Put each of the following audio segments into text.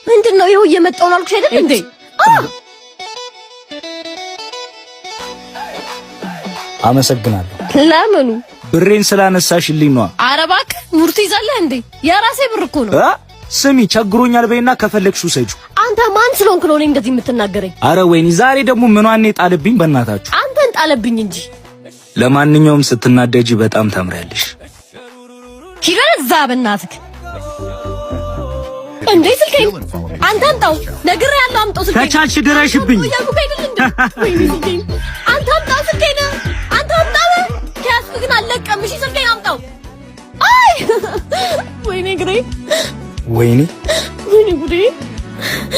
ምንድን ነው? ይኸው እየመጣሁ ነው አልኩሽ አይደል እንዴ? አመሰግናለሁ። ለምኑ? ብሬን ስላነሳሽልኝ ነዋ። ኧረ እባክህ ሙድ ትይዛለህ እንዴ? የራሴ ብር እኮ ነው። ስሚ፣ ቸግሮኛል በይና ከፈለግሽው ውሰጂው። አንተ ማን ስለሆንክ ነው እኔ እንደዚህ የምትናገረኝ? አረ ወይኔ፣ ዛሬ ደግሞ ምኗን ጣለብኝ በእናታችሁ። አንተን ጣለብኝ እንጂ። ለማንኛውም ስትናደጂ በጣም ታምሪያለሽ። ሂድ እዛ በእናትህ። እንዴ ስልኬን አንተ አምጣው፣ ነግሬሃለሁ። አምጣው ስልኬን። ከቻልሽ ድረሽብኝ። እያልኩህ አይደል እንዴ? ወይኔ ስልኬን አንተ አምጣው፣ ስልኬን አንተ አምጣው። ከያዝኩህ ግን አልለቅም። እሺ ስልኬን አምጣው። አይ ወይኔ እግሬ፣ ወይኔ ወይኔ ጉዴ።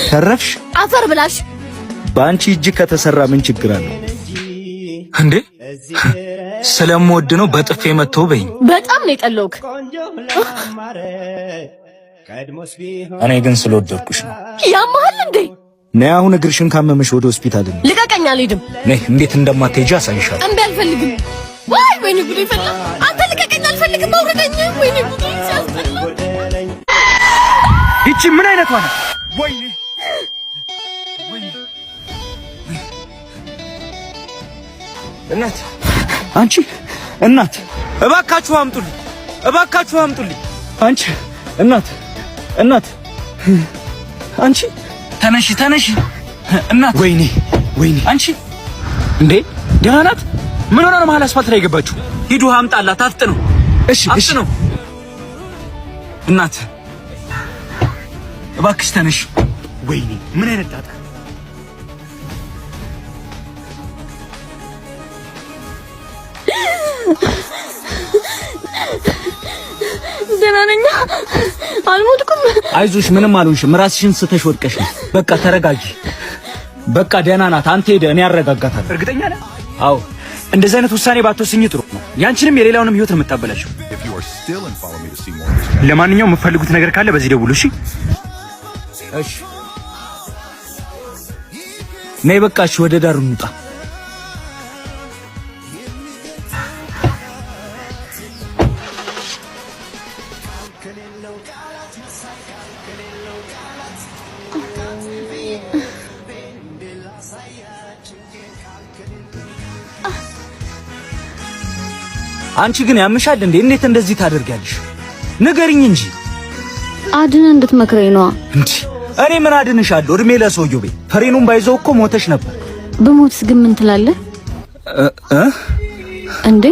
ተረፍሽ። አፈር ብላሽ። በአንቺ እጅ ከተሰራ ምን ችግር አለው እንዴ? ስለምወድ ነው በጥፌ መጥቶ በይኝ። በጣም ነው የጠላሁህ። እኔ ግን ስለወደድኩሽ ነው። ያመሃል እንዴ? ነይ አሁን እግርሽን ካመመሽ ወደ ሆስፒታል እንሂድ። ልቀቀኝ፣ አልሄድም። ነይ፣ እንዴት እንደማትሄጂ አሳይሻለሁ። እምቢ፣ አልፈልግም። ወይ ወይኔ ጉዴ ፈላ። አንተ ልቀቀኝ፣ አልፈልግም። አውርደኝ። ወይኔ ጉዴ ሲያስጠላ። ይቺ ምን አይነቷ ናት? ወይኔ እናት፣ አንቺ እናት፣ እባካችሁ አምጡልኝ፣ እባካችሁ አምጡልኝ። አንቺ እናት፣ እናት፣ አንቺ ተነሺ፣ ተነሺ እናት። ወይኔ ወይኔ፣ አንቺ እንዴ ደህና ናት? ምን ሆና ነው መሀል አስፋልት ላይ የገባችሁ? ሂዱ አምጣላት፣ አፍጥነው። እሺ፣ እሺ። እናት እባክሽ ተነሽ። ወይኔ ምን አይነት ጣጣ! ደህና ነኝ፣ አልሞትኩም። አይዞሽ፣ ምንም አልሆንሽም። ራስሽን ስተሽ ወድቀሽ ነው። በቃ ተረጋጊ። በቃ ደህና ናት። አንተ ሄደህ እኔ አረጋጋታለሁ። እርግጠኛ ነህ? አዎ። እንደዚህ አይነት ውሳኔ ባትወስኝ ጥሩ ነው። ያንቺንም የሌላውንም ህይወት ነው የምታበላሽው። ለማንኛውም የምትፈልጉት ነገር ካለ በዚህ ደውሉ። እሺ? እሺ። ነይ በቃ እሺ፣ ወደ ዳር እንውጣ። አንቺ ግን ያምሻል እንዴ? እንዴት እንደዚህ ታደርጊያለሽ? ንገሪኝ እንጂ። አድን እንድትመክረኝ ነዋ። እንዴ እኔ ምን አድንሻለሁ? እድሜ ለሰውየው ቤት ፍሬኑን ባይዘው እኮ ሞተሽ ነበር። ብሞትስ ግን ምን ትላለህ እ እንዴ?